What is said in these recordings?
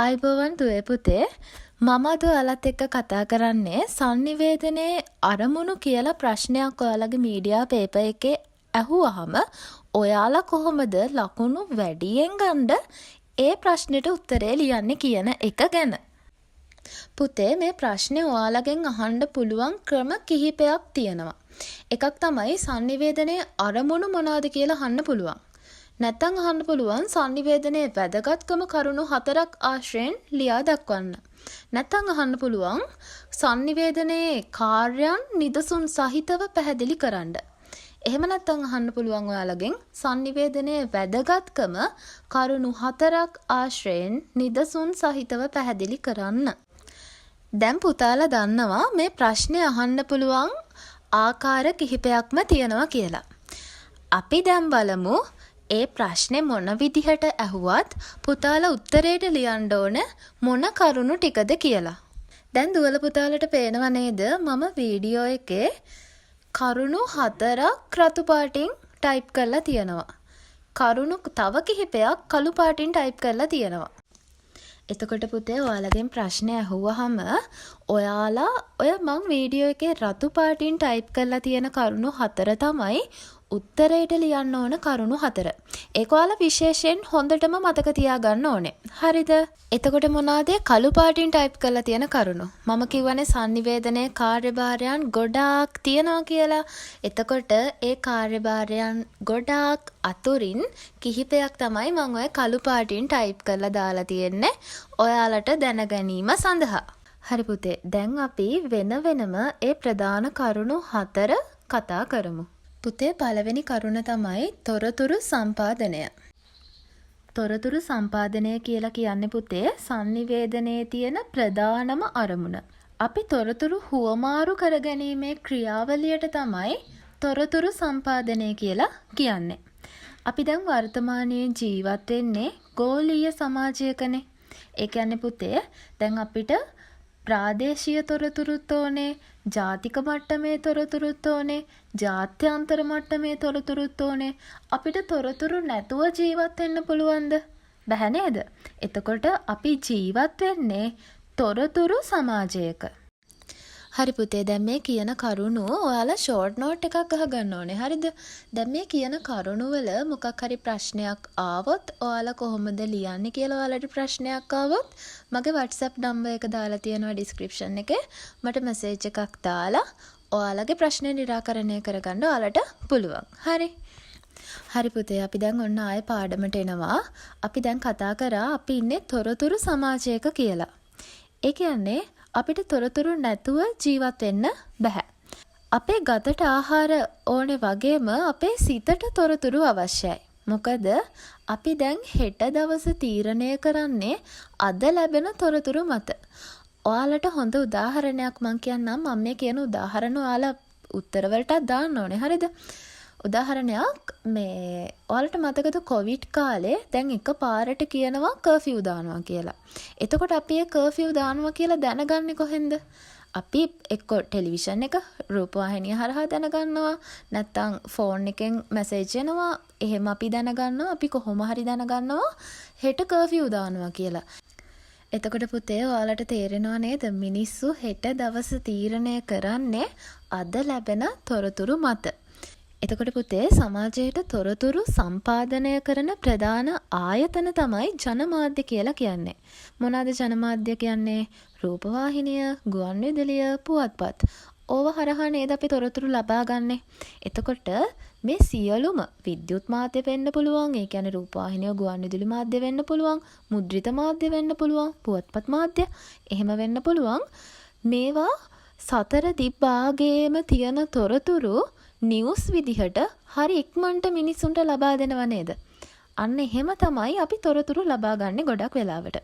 ආයුබෝවන් දුවේ පුතේ. මම අද ඔයාලත් එක්ක කතා කරන්නේ සන්නිවේදනයේ අරමුණු කියලා ප්‍රශ්නයක් ඔයාලගේ මීඩියා පේපර් එකේ ඇහුවහම ඔයාලා කොහොමද ලකුණු වැඩියෙන් ගන්ඩ ඒ ප්‍රශ්නෙට උත්තරේ ලියන්නේ කියන එක ගැන. පුතේ, මේ ප්‍රශ්නේ ඔයාලගෙන් අහන්න පුළුවන් ක්‍රම කිහිපයක් තියෙනවා. එකක් තමයි සන්නිවේදනයේ අරමුණු මොනවද කියලා අහන්න පුළුවන්. නැත්තම් අහන්න පුළුවන් සන්නිවේදනයේ වැදගත්කම කරුණු හතරක් ආශ්‍රයෙන් ලියා දක්වන්න. නැත්තම් අහන්න පුළුවන් සන්නිවේදනයේ කාර්යයන් නිදසුන් සහිතව පැහැදිලි කරන්න. එහෙම නැත්තම් අහන්න පුළුවන් ඔයාලගෙන් සන්නිවේදනයේ වැදගත්කම කරුණු හතරක් ආශ්‍රයෙන් නිදසුන් සහිතව පැහැදිලි කරන්න. දැන් පුතාලා දන්නවා මේ ප්‍රශ්නේ අහන්න පුළුවන් ආකාර කිහිපයක්ම තියෙනවා කියලා. අපි දැන් බලමු ඒ ප්‍රශ්නේ මොන විදිහට ඇහුවත් පුතාලා උත්තරේට ලියන්න ඕන මොන කරුණු ටිකද කියලා. දැන් දුවල පුතාලට පේනව නේද, මම වීඩියෝ එකේ කරුණු හතරක් රතු පාටින් ටයිප් කරලා තියෙනවා. කරුණු තව කිහිපයක් කළු පාටින් ටයිප් කරලා තියෙනවා. එතකොට පුතේ, ඔයාලගෙන් ප්‍රශ්න ඇහුවහම ඔයාලා ඔය මං වීඩියෝ එකේ රතු පාටින් ටයිප් කරලා තියෙන කරුණු හතර තමයි උත්තරේට ලියන්න ඕන කරුණු හතර. ඒක ඔයාලා විශේෂයෙන් හොඳටම මතක තියාගන්න ඕනේ. හරිද? එතකොට මොනවාද කළු පාටින් ටයිප් කරලා තියෙන කරුණු? මම කිව්වනේ සන්නිවේදනයේ කාර්යභාරයන් ගොඩාක් තියෙනවා කියලා. එතකොට ඒ කාර්යභාරයන් ගොඩාක් අතුරින් කිහිපයක් තමයි මං ඔය කළු පාටින් ටයිප් කරලා දාලා තියෙන්නේ ඔයාලට දැන ගැනීම සඳහා. හරි පුතේ, දැන් අපි වෙන වෙනම ඒ ප්‍රධාන කරුණු හතර කතා කරමු. පුතේ, පළවෙනි කරුණ තමයි තොරතුරු සම්පාදනය. තොරතුරු සම්පාදනය කියලා කියන්නේ පුතේ, සන්නිවේදනයේ තියෙන ප්‍රධානම අරමුණ. අපි තොරතුරු හුවමාරු කරගැනීමේ ක්‍රියාවලියට තමයි තොරතුරු සම්පාදනය කියලා කියන්නේ. අපි දැන් වර්තමානයේ ජීවත් වෙන්නේ ගෝලීය සමාජයකනේ. ඒ කියන්නේ පුතේ, දැන් අපිට ප්‍රාදේශීය තොරතුරුත් ඕනේ, ජාතික මට්ටමේ තොරතුරුත් ඕනේ, ජාත්‍යන්තර මට්ටමේ තොරතුරුත් ඕනේ. අපිට තොරතුරු නැතුව ජීවත් වෙන්න පුළුවන්ද? බැහැ නේද? එතකොට අපි ජීවත් වෙන්නේ තොරතුරු සමාජයක. හරි පුතේ, දැන් මේ කියන කරුණු ඔයාලා ෂෝට් නෝට් එකක් ගහගන්න ඕනේ. හරිද? දැන් මේ කියන කරුණු වල මොකක් හරි ප්‍රශ්නයක් ආවොත්, ඔයාලා කොහොමද ලියන්නේ කියලා ඔයාලට ප්‍රශ්නයක් ආවොත්, මගේ WhatsApp number එක දාලා තියෙනවා ඩිස්ක්‍රිප්ෂන් එකේ. මට මැසේජ් එකක් දාලා ඔයාලගේ ප්‍රශ්නය නිරාකරණය කරගන්න ඔයාලට පුළුවන්. හරි. හරි පුතේ, අපි දැන් ඔන්න ආයේ පාඩමට එනවා. අපි දැන් කතා කරා අපි ඉන්නේ තොරතුරු සමාජයක කියලා. ඒ කියන්නේ අපිට තොරතුරු නැතුව ජීවත් වෙන්න බැහැ. අපේ ගතට ආහාර ඕනේ වගේම අපේ සිතට තොරතුරු අවශ්‍යයි. මොකද අපි දැන් හෙට දවස තීරණය කරන්නේ අද ලැබෙන තොරතුරු මත. ඔයාලට හොඳ උදාහරණයක් මං කියන්නම්. මම මේ කියන උදාහරණ ඔයාලා උත්තර වලටත් දාන්න ඕනේ. හරිද? උදාහරණයක්, මේ ඔයාලට මතකද කොවිඩ් කාලේ දැන් එක පාරට කියනවා කර්ෆිව් දානවා කියලා. එතකොට අපි ඒ කර්ෆිව් දානවා කියලා දැනගන්නේ කොහෙන්ද? අපි එක්කෝ ටෙලිවිෂන් එක, රූපවාහිනිය හරහා දැනගන්නවා, නැත්තම් ෆෝන් එකෙන් මැසේජ් එනවා. එහෙම අපි දැනගන්නවා. අපි කොහොම හරි දැනගන්නවා හෙට කර්ෆිව් දානවා කියලා. එතකොට පුතේ, ඔයාලට තේරෙනවා නේද, මිනිස්සු හෙට දවස තීරණය කරන්නේ අද ලැබෙන තොරතුරු මත. එතකොට පුතේ, සමාජයට තොරතුරු සම්පාදනය කරන ප්‍රධාන ආයතන තමයි ජනමාධ්‍ය කියලා කියන්නේ. මොනවාද ජනමාධ්‍ය කියන්නේ? රූපවාහිනිය, ගුවන් විදුලිය, පුවත්පත්. ඕව හරහා නේද අපි තොරතුරු ලබා ගන්නෙ? එතකොට මේ සියලුම විද්‍යුත් මාධ්‍ය වෙන්න පුළුවන්, ඒ කියන්නේ රූපවාහිනිය, ගුවන් විදුලි මාධ්‍ය වෙන්න පුළුවන්, මුද්‍රිත මාධ්‍ය වෙන්න පුළුවන්, පුවත්පත් මාධ්‍ය එහෙම වෙන්න පුළුවන්. මේවා සතර දිග්භාගයේම තියෙන තොරතුරු නිවුස් විදිහට හරි ඉක්මනට මිනිස්සුන්ට ලබා දෙනව නේද? අන්න එහෙම තමයි අපි තොරතුරු ලබා ගන්නේ ගොඩක් වෙලාවට.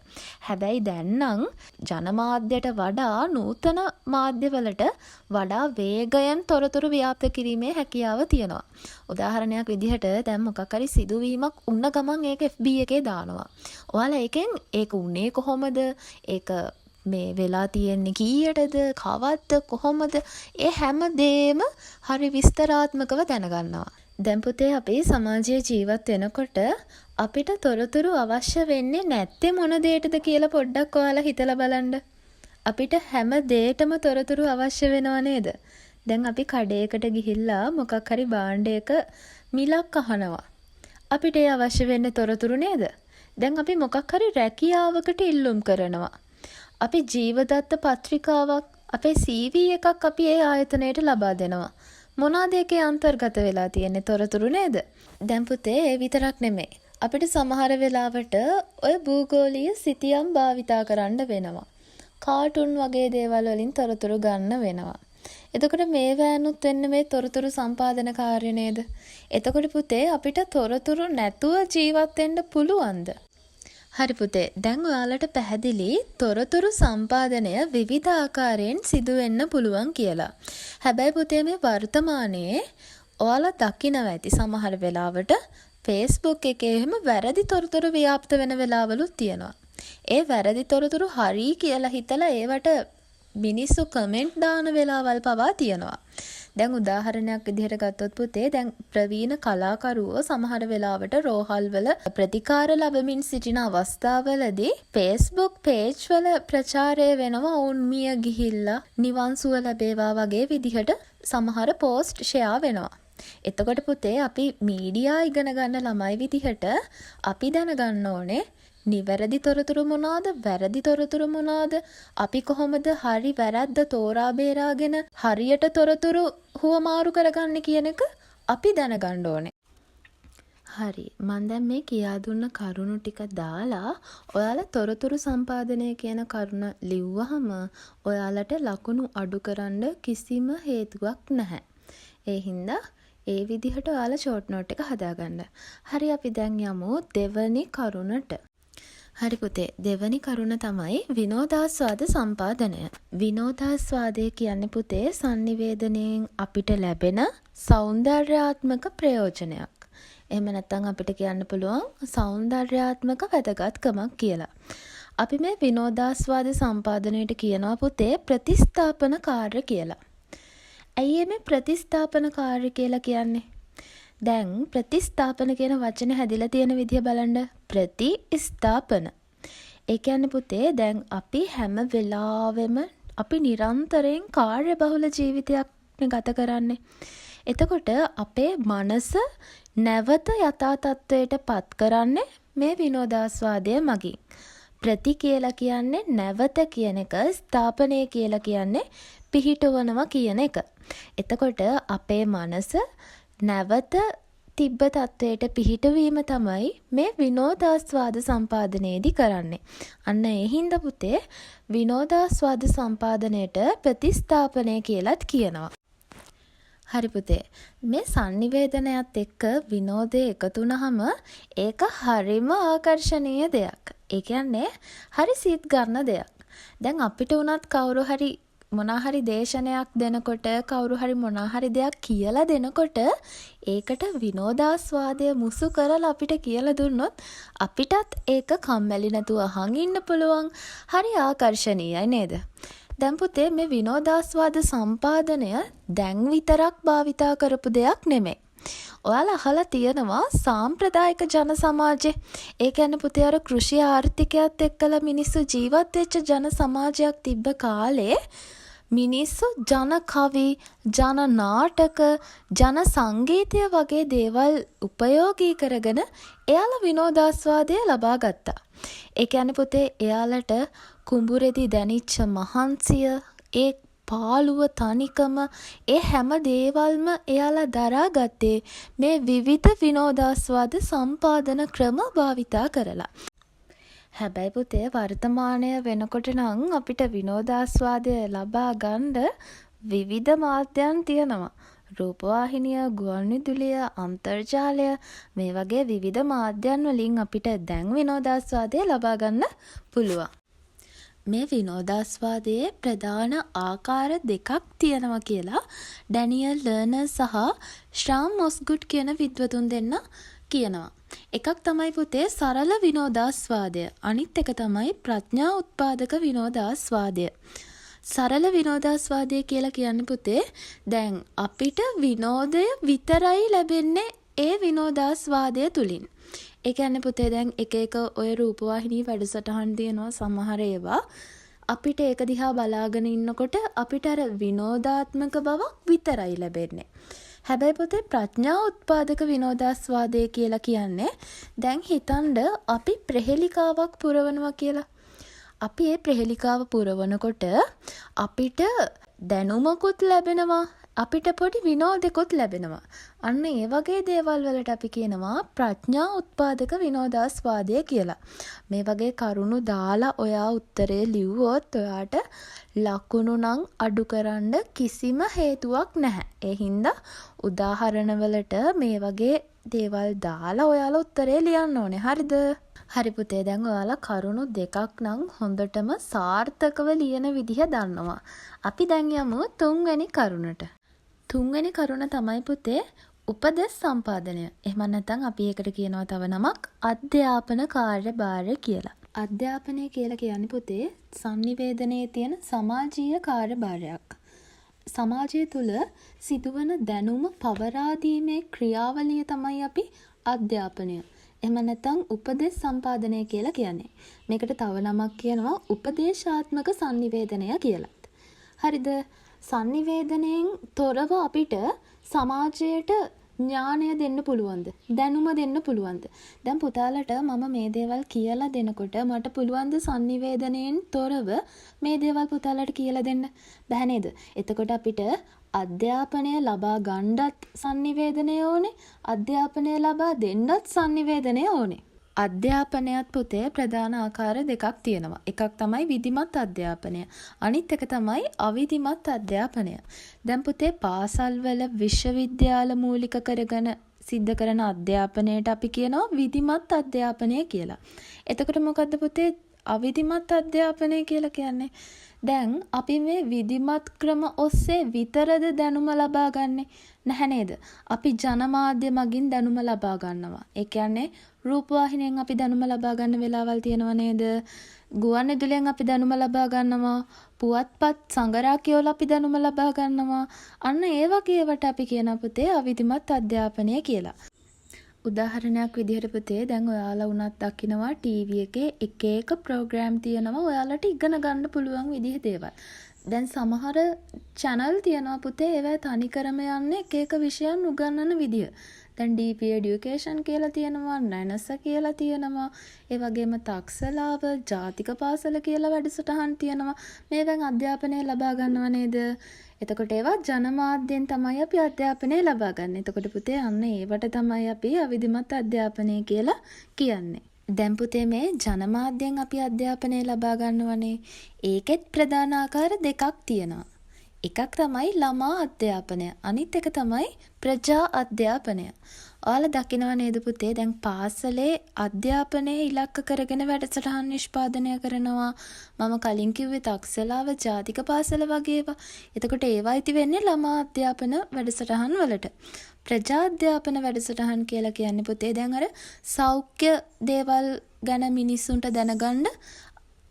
හැබැයි දැන් නම් ජනමාධ්‍යට වඩා නූතන මාධ්‍යවලට වඩා වේගයෙන් තොරතුරු ව්‍යාප්ත කිරීමේ හැකියාව තියෙනවා. උදාහරණයක් විදිහට දැන් මොකක් හරි සිදුවීමක් වුණ ගමන් ඒක FB එකේ දානවා. ඔයාලා ඒකෙන් ඒක වුණේ කොහොමද? ඒක මේ වෙලා තියෙන්නේ කීයටද? කවද්ද? කොහොමද? ඒ හැම දේම හරි විස්තරාත්මකව දැනගන්නවා. දැන් පුතේ, අපි සමාජයේ ජීවත් වෙනකොට අපිට තොරතුරු අවශ්‍ය වෙන්නේ නැත්තේ මොන දේටද කියලා පොඩ්ඩක් ඔයාලා හිතලා බලන්න. අපිට හැම දේටම තොරතුරු අවශ්‍ය වෙනව නේද? දැන් අපි කඩේකට ගිහිල්ලා මොකක් හරි භාණ්ඩයක මිලක් අහනවා. අපිට ඒ අවශ්‍ය වෙන්නේ තොරතුරු නේද? දැන් අපි මොකක් හරි රැකියාවකට ඉල්ලුම් කරනවා. අපි ජීවදත්ත පත්‍රිකාවක්, අපේ CV එකක් අපි ඒ ආයතනයට ලබා දෙනවා. මොනවාද ඒකේ අන්තර්ගත වෙලා තියෙන්නේ? තොරතුරු නේද? දැන් පුතේ, ඒ විතරක් නෙමෙයි. අපිට සමහර වෙලාවට ඔය භූගෝලීය සිතියම් භාවිතා කරන්න වෙනවා. කාටුන් වගේ දේවල් වලින් තොරතුරු ගන්න වෙනවා. එතකොට මේවෑනුත් වෙන්නේ මේ තොරතුරු සම්පාදන කාර්ය නේද? එතකොට පුතේ, අපිට තොරතුරු නැතුව ජීවත් වෙන්න පුළුවන්ද? හරි පුතේ, දැන් ඔයාලට පැහැදිලි තොරතුරු සම්පාදනය විවිධ ආකාරයෙන් සිදු වෙන්න පුළුවන් කියලා. හැබැයි පුතේ, මේ වර්තමානයේ ඔයාලා දකිනවා ඇති සමහර වෙලාවට ෆේස්බුක් එකේ එහෙම වැරදි තොරතුරු ව්‍යාප්ත වෙන වෙලාවලුත් තියෙනවා. ඒ වැරදි තොරතුරු හරි කියලා හිතලා ඒවට මිනිස්සු කමෙන්ට් දාන වෙලාවල් පවා තියෙනවා. දැන් උදාහරණයක් විදිහට ගත්තොත් පුතේ, දැන් ප්‍රවීණ කලාකරුවෝ සමහර වෙලාවට රෝහල්වල ප්‍රතිකාර ලබමින් සිටින අවස්ථාවලදී ෆේස්බුක් පේජ් වල ප්‍රචාරය වෙනවා ඔවුන් මිය ගිහිල්ලා, නිවන් සුව ලැබේවා වගේ විදිහට සමහර පෝස්ට් ෂෙයා වෙනවා. එතකොට පුතේ, අපි මීඩියා ඉගෙන ගන්න ළමයි විදිහට අපි දැනගන්න ඕනේ නිවැරදි තොරතුරු මොනවාද, වැරදි තොරතුරු මොනවාද, අපි කොහොමද හරි වැරැද්ද තෝරා බේරාගෙන හරියට තොරතුරු හුවමාරු කරගන්නේ කියන එක අපි දැනගන්න ඕනේ. හරි, මං දැන් මේ කියා දුන්න කරුණු ටික දාලා ඔයාලා තොරතුරු සම්පාදනය කියන කරුණ ලිව්වහම ඔයාලට ලකුණු අඩු කරන්න කිසිම හේතුවක් නැහැ. ඒ හින්දා ඒ විදිහට ඔයාලා ෂෝට් නෝට් එක හදාගන්න. හරි, අපි දැන් යමු දෙවනි කරුණට. හරි පුතේ, දෙවනි කරුණ තමයි විනෝදාස්වාද සම්පාදනය. විනෝදාස්වාදය කියන්නේ පුතේ, සන්නිවේදනයෙන් අපිට ලැබෙන සෞන්දර්යාත්මක ප්‍රයෝජනයක්. එහෙම නැත්නම් අපිට කියන්න පුළුවන් සෞන්දර්යාත්මක වැදගත්කමක් කියලා. අපි මේ විනෝදාස්වාද සම්පාදනයට කියනවා පුතේ ප්‍රතිස්ථාපන කාර්ය කියලා. ඇයි මේ ප්‍රතිස්ථාපන කාර්ය කියලා කියන්නේ? දැන් ප්‍රතිස්ථාපන කියන වචනේ හැදිලා තියෙන විදිය බලන්න. ප්‍රති ස්ථාපන. ඒ කියන්නේ පුතේ, දැන් අපි හැම වෙලාවෙම අපි නිරන්තරයෙන් කාර්යබහුල ජීවිතයක් නේ ගත කරන්නේ. එතකොට අපේ මනස නැවත යථා තත්ත්වයට පත් කරන්නේ මේ විනෝදාස්වාදය මගින්. ප්‍රති කියලා කියන්නේ නැවත කියන එක, ස්ථාපනය කියලා කියන්නේ පිහිටුවනවා කියන එක. එතකොට අපේ මනස නැවත තිබ්බ තත්ත්වයට පිහිටුවීම තමයි මේ විනෝදාස්වාද සම්පාදනයේදී කරන්නේ. අන්න ඒ හින්දා පුතේ, විනෝදාස්වාද සම්පාදනයට ප්‍රතිස්ථාපනය කියලත් කියනවා. හරි පුතේ, මේ සන්නිවේදනයත් එක්ක විනෝදය එකතු වුණහම ඒක හරිම ආකර්ෂණීය දෙයක්. ඒ කියන්නේ හරි සිත් ගන්න දෙයක්. දැන් අපිට වුණත් කවුරු හරි මොනා හරි දේශනයක් දෙනකොට, කවුරු හරි මොනා හරි දෙයක් කියලා දෙනකොට, ඒකට විනෝදාස්වාදය මුසු කරලා අපිට කියලා දුන්නොත් අපිටත් ඒක කම්මැලි නැතුව අහන් ඉන්න පුළුවන්. හරි ආකර්ෂණීයයි නේද? දැන් පුතේ, මේ විනෝදාස්වාද සම්පාදනය දැන් විතරක් භාවිතා කරපු දෙයක් නෙමෙයි. ඔයාලා අහලා තියෙනවා සාම්ප්‍රදායික ජන සමාජේ, ඒ කියන්නේ පුතේ, අර කෘෂි ආර්ථිකයත් එක්කලා මිනිස්සු ජීවත් වෙච්ච ජන සමාජයක් තිබ්බ කාලේ මිනිස්සු ජන කවි, ජන නාටක, ජන සංගීතය වගේ දේවල් උපයෝගී කරගෙන එයාලා විනෝදාස්වාදය ලබා ගත්තා. ඒ කියන්නේ පුතේ, එයාලට කුඹුරෙදි දැනිච්ච මහන්සිය, ඒ පාළුව, තනිකම, ඒ හැම දේවල්ම එයාලා දරා ගත්තේ මේ විවිධ විනෝදාස්වාද සම්පාදන ක්‍රම භාවිතා කරලා. හැබැයි පුතේ, වර්තමානය වෙනකොට නම් අපිට විනෝදාස්වාදය ලබා ගන්ඩ විවිධ මාධ්‍යයන් තියෙනවා. රූපවාහිනිය, ගුවන්විදුලිය, අන්තර්ජාලය මේ වගේ විවිධ මාධ්‍යයන් වලින් අපිට දැන් විනෝදාස්වාදය ලබා ගන්න පුළුවන්. මේ විනෝදාස්වාදයේ ප්‍රධාන ආකාර දෙකක් තියෙනවා කියලා ඩැනියල් ලර්නර් සහ ශ්‍රාම් ඔස්ගුඩ් කියන විද්වතුන් දෙන්නා කියනවා. එකක් තමයි පුතේ සරල විනෝදාස්වාදය. අනිත් එක තමයි ප්‍රඥා උත්පාදක විනෝදාස්වාදය. සරල විනෝදාස්වාදය කියලා කියන්නේ පුතේ, දැන් අපිට විනෝදය විතරයි ලැබෙන්නේ ඒ විනෝදාස්වාදය තුලින්. ඒ කියන්නේ පුතේ දැන් එක එක ඔය රූපවාහිනී වැඩසටහන් තියෙනවා සමහර ඒවා. අපිට ඒක දිහා බලාගෙන ඉන්නකොට අපිට අර විනෝදාත්මක බවක් විතරයි ලැබෙන්නේ. හැබැයි පුතේ ප්‍රඥා උත්පාදක විනෝදාස්වාදය කියලා කියන්නේ දැන් හිතන්ඩ අපි ප්‍රහෙලිකාවක් පුරවනවා කියලා. අපි ඒ ප්‍රහෙලිකාව පුරවනකොට අපිට දැනුමකුත් ලැබෙනවා. අපිට පොඩි විනෝදෙකුත් ලැබෙනවා. අන්න ඒ වගේ දේවල් වලට අපි කියනවා ප්‍රඥා උත්පාදක විනෝදාස්වාදය කියලා. මේ වගේ කරුණු දාලා ඔයා උත්තරේ ලිව්වොත් ඔයාට ලකුණු නම් අඩු කරන්න කිසිම හේතුවක් නැහැ. ඒ හින්දා උදාහරණ වලට මේ වගේ දේවල් දාලා ඔයාලා උත්තරේ ලියන්න ඕනේ. හරිද? හරි පුතේ, දැන් ඔයාලා කරුණු දෙකක් නම් හොඳටම සාර්ථකව ලියන විදිහ දන්නවා. අපි දැන් යමු තුන්වෙනි කරුණට. තුන්වෙනි කරුණ තමයි පුතේ උපදෙස් සම්පාදනය. එහෙම නැත්නම් අපි ඒකට කියනවා තව නමක් අධ්‍යාපන කාර්යභාරය කියලා. අධ්‍යාපනය කියලා කියන්නේ පුතේ සන්නිවේදනයේ තියෙන සමාජීය කාර්යභාරයක්. සමාජය තුළ සිදුවන දැනුම පවරා දීමේ ක්‍රියාවලිය තමයි අපි අධ්‍යාපනය. එහෙම නැත්නම් උපදෙස් සම්පාදනය කියලා කියන්නේ. මේකට තව නමක් කියනවා උපදේශාත්මක සන්නිවේදනය කියලත්. හරිද? සන්නිවේදනයෙන් තොරව අපිට සමාජයට ඥානය දෙන්න පුළුවන්ද? දැනුම දෙන්න පුළුවන්ද? දැන් පුතාලට මම මේ දේවල් කියලා දෙනකොට මට පුළුවන්ද සන්නිවේදනයෙන් තොරව මේ දේවල් පුතාලට කියලා දෙන්න? බැහැ නේද? එතකොට අපිට අධ්‍යාපනය ලබා ගන්නත් සන්නිවේදනය ඕනේ. අධ්‍යාපනය ලබා දෙන්නත් සන්නිවේදනය ඕනේ. අධ්‍යාපනයත් පුතේ ප්‍රධාන ආකාර දෙකක් තියෙනවා. එකක් තමයි විධිමත් අධ්‍යාපනය. අනිත් එක තමයි අවිධිමත් අධ්‍යාපනය. දැන් පුතේ පාසල්වල විශ්වවිද්‍යාල මූලික කරගෙන සිද්ධ කරන අධ්‍යාපනයට අපි කියනවා විධිමත් අධ්‍යාපනය කියලා. එතකොට මොකද්ද පුතේ අවිධිමත් අධ්‍යාපනය කියලා කියන්නේ? දැන් අපි මේ විධිමත් ක්‍රම ඔස්සේ විතරද දැනුම ලබා ගන්නෙ? නැහැ නේද? අපි ජනමාධ්‍ය මගින් දැනුම ලබා ගන්නවා. ඒ කියන්නේ රූපවාහිනියෙන් අපි දැනුම ලබා ගන්න වෙලාවල් තියෙනවා නේද? ගුවන් විදුලියෙන් අපි දැනුම ලබා ගන්නවා. පුවත්පත් සඟරා කියවලා අපි දැනුම ලබා ගන්නවා. අන්න ඒ වගේ ඒවට අපි කියනවා පුතේ අවිධිමත් අධ්‍යාපනය කියලා. උදාහරණයක් විදිහට පුතේ දැන් ඔයාලා වුණත් දකිනවා ටීවී එකේ එක එක ප්‍රෝග්‍රෑම් තියෙනවා ඔයාලට ඉගෙන ගන්න පුළුවන් විදිහේ දේවල්. දැන් සමහර චැනල් තියෙනවා පුතේ ඒවා තනිකරම යන්නේ එක එක විෂයන් උගන්වන විදිය. දැන් DP education කියලා තියෙනවා, නැනස කියලා තියෙනවා, ඒ වගේම තක්සලාව, ජාතික පාසල කියලා වැඩසටහන් තියෙනවා. මේවෙන් අධ්‍යාපනය ලබා ගන්නව නේද? එතකොට ඒවා ජනමාධ්‍යෙන් තමයි අපි අධ්‍යාපනය ලබා ගන්න. එතකොට පුතේ අන්න ඒවට තමයි අපි අවිධිමත් අධ්‍යාපනය කියලා කියන්නේ. දැන් පුතේ මේ ජනමාධ්‍යෙන් අපි අධ්‍යාපනය ලබා ගන්නවනේ. ඒකෙත් ප්‍රධාන ආකාර දෙකක් තියෙනවා. එකක් තමයි ළමා අධ්‍යාපනය. අනිත් එක තමයි ප්‍රජා අධ්‍යාපනය. ඔයාලා දකිනවා නේද පුතේ දැන් පාසලේ අධ්‍යාපනය ඉලක්ක කරගෙන වැඩසටහන් නිෂ්පාදනය කරනවා. මම කලින් කිව්වේ තක්සලාව, ජාතික පාසල වගේ ඒවා. එතකොට ඒවා අයිති වෙන්නේ ළමා අධ්‍යාපන වැඩසටහන් වලට. ප්‍රජා අධ්‍යාපන වැඩසටහන් කියලා කියන්නේ පුතේ දැන් අර සෞඛ්‍ය දේවල් ගැන මිනිස්සුන්ට දැනගන්න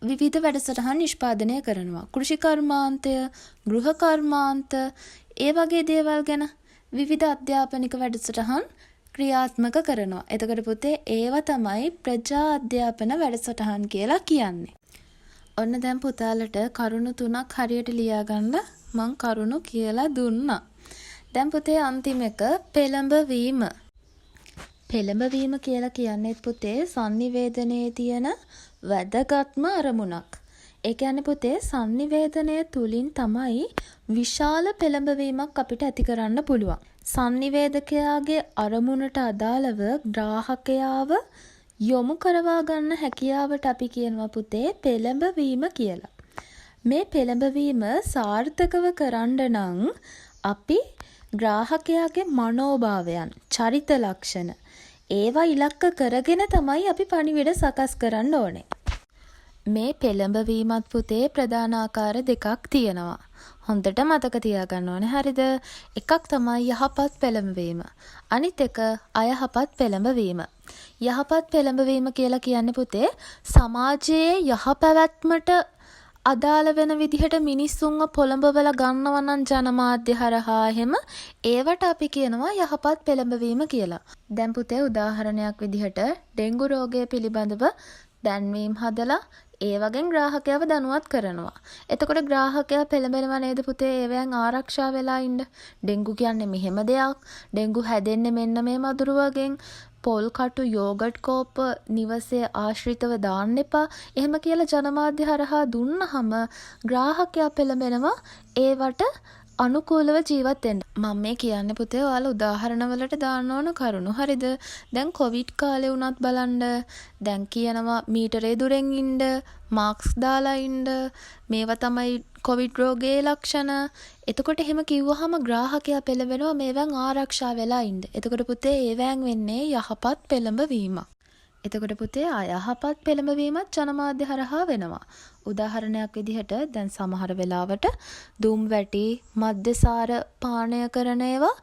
විවිධ වැඩසටහන් නිෂ්පාදනය කරනවා. කෘෂිකර්මාන්තය, ගෘහ කර්මාන්ත ඒ වගේ දේවල් ගැන විවිධ අධ්‍යාපනික වැඩසටහන් ක්‍රියාත්මක කරනවා. එතකොට පුතේ ඒවා තමයි ප්‍රජා අධ්‍යාපන වැඩසටහන් කියලා කියන්නේ. ඔන්න දැන් පුතාලට කරුණු තුනක් හරියට ලියාගන්න මං කරුණු කියලා දුන්නා. දැන් පුතේ අන්තිම එක පෙළඹවීම. පෙළඹවීම කියලා කියන්නේත් පුතේ සන්නිවේදනයේ තියෙන වැදගත්ම අරමුණක්. ඒ කියන්නේ පුතේ සන්නිවේදනය තුලින් තමයි විශාල පෙළඹවීමක් අපිට ඇති කරන්න පුළුවන්. සන්නිවේදකයාගේ අරමුණට අදාළව ග්‍රාහකයාව යොමු කරවා ගන්න හැකියාවට අපි කියනවා පුතේ පෙළඹවීම කියලා. මේ පෙළඹවීම සාර්ථකව කරන්න නම් අපි ග්‍රාහකයාගේ මනෝභාවයන්, චරිත ලක්ෂණ ඒවා ඉලක්ක කරගෙන තමයි අපි පණිවිඩ සකස් කරන්න ඕනේ. මේ පෙළඹවීමත් පුතේ ප්‍රධාන ආකාර දෙකක් තියෙනවා. හොඳට මතක තියාගන්න ඕනේ හරිද? එකක් තමයි යහපත් පෙළඹවීම. අනිත් එක අයහපත් පෙළඹවීම. යහපත් පෙළඹවීම කියලා කියන්නේ පුතේ සමාජයේ යහපැවැත්මට අදාළ වෙන විදිහට මිනිස්සුන්ව පොළඹවලා ගන්නවා නම් ජනමාධ්‍ය හරහා එහෙම, ඒවට අපි කියනවා යහපත් පෙළඹවීම කියලා. දැන් පුතේ, උදාහරණයක් විදිහට ඩෙංගු රෝගය පිළිබඳව දැන්වීම් හදලා ඒ වගෙන් ග්‍රාහකයව දැනුවත් කරනවා. එතකොට ග්‍රාහකයා පෙළඹෙනවා නේද පුතේ ඒවයෙන් ආරක්ෂා වෙලා ඉන්න? ඩෙංගු කියන්නේ මෙහෙම දෙයක්. ඩෙංගු හැදෙන්නේ මෙන්න මේ මදුරුවගෙන්. පොල් කටු, යෝගට් කෝප්ප නිවසේ ආශ්‍රිතව දාන්න එපා. එහෙම කියලා ජනමාධ්‍ය හරහා දුන්නහම ග්‍රාහකයා පෙළඹෙනවා ඒවට අනුකූලව ජීවත් වෙන්න. මම මේ කියන්නේ පුතේ ඔයාලා උදාහරණ වලට දාන්න ඕන කරුණු. හරිද? දැන් කොවිඩ් කාලේ වුණත් බලන්න, දැන් කියනවා මීටරේ දුරෙන් ඉන්න, මාස්ක් දාලා ඉන්න, මේවා තමයි කොවිඩ් රෝගයේ ලක්ෂණ. එතකොට එහෙම කිව්වහම ග්‍රාහකයා පෙළඹෙනවා මේවෙන් ආරක්ෂා වෙලා ඉන්න. එතකොට පුතේ, ඒවැන් වෙන්නේ යහපත් පෙළඹවීමක්. එතකොට පුතේ, අයහපත් පෙළඹවීමත් ජනමාධ්‍ය හරහා වෙනවා. උදාහරණයක් විදිහට දැන් සමහර වෙලාවට දුම් වැටි, මද්‍යසාර පානය කරන ඒවා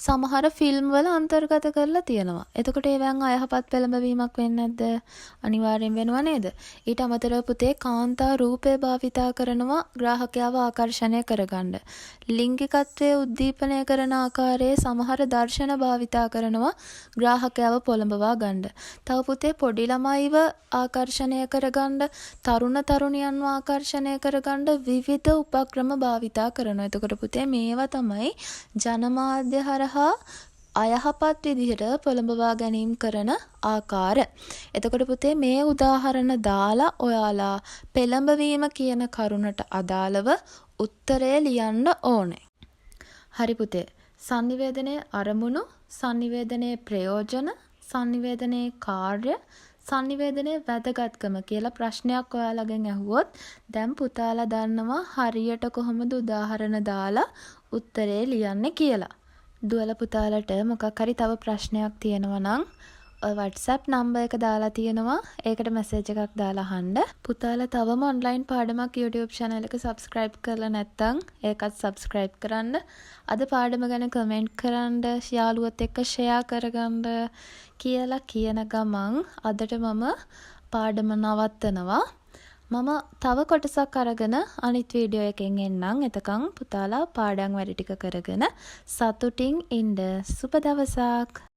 සමහර ෆිල්ම් වල අන්තර්ගත කරලා තියෙනවා. එතකොට ඒවෙන් අයහපත් පෙළඹවීමක් වෙන්නේ නැද්ද? අනිවාර්යෙන් වෙනවා නේද? ඊට අමතරව පුතේ, කාන්තා රූපය භාවිතා කරනවා ග්‍රාහකයාව ආකර්ෂණය කරගන්න. ලිංගිකත්වය උද්දීපනය කරන ආකාරයේ සමහර දර්ශන භාවිතා කරනවා ග්‍රාහකයාව පොළඹවා ගන්න. තව පුතේ, පොඩි ළමයිව ආකර්ෂණය කරගන්න, තරුණ තරුණියන්ව ආකර්ෂණය කරගන්න විවිධ උපක්‍රම භාවිතා කරනවා. එතකොට පුතේ, මේවා තමයි ජනමාධ්‍ය හරහා අයහපත් විදිහට පොළඹවා ගැනීම් කරන ආකාර. එතකොට පුතේ, මේ උදාහරණ දාලා ඔයාලා පෙළඹවීම කියන කරුණට අදාළව උත්තරය ලියන්න ඕනේ. හරි පුතේ. සන්නිවේදනයේ අරමුණු, සන්නිවේදනයේ ප්‍රයෝජන, සන්නිවේදනයේ කාර්ය, සන්නිවේදනයේ වැදගත්කම කියලා ප්‍රශ්නයක් ඔයාලගෙන් ඇහුවොත් දැන් පුතාලා දන්නවා හරියට කොහොමද උදාහරණ දාලා උත්තරේ ලියන්නේ කියලා. දුවල පුතාලට මොකක් හරි තව ප්‍රශ්නයක් තියෙනවා නම් ඔය WhatsApp number එක දාලා තියෙනවා. ඒකට මැසේජ් එකක් දාලා අහන්න. පුතාලා තවම ඔන්ලයින් පාඩමක් YouTube channel එක subscribe කරලා නැත්නම් ඒකත් subscribe කරන්න. අද පාඩම ගැන කමෙන්ට් කරන්න, යාළුවොත් එක්ක ෂෙයා කරගන්න කියලා කියන ගමන් අදට මම පාඩම නවත්තනවා. මම තව කොටසක් අරගෙන අනිත් වීඩියෝ එකෙන් එන්නම්. එතකන් පුතාලා පාඩම් වැඩ ටික කරගෙන සතුටින් ඉන්න. සුබ දවසක්.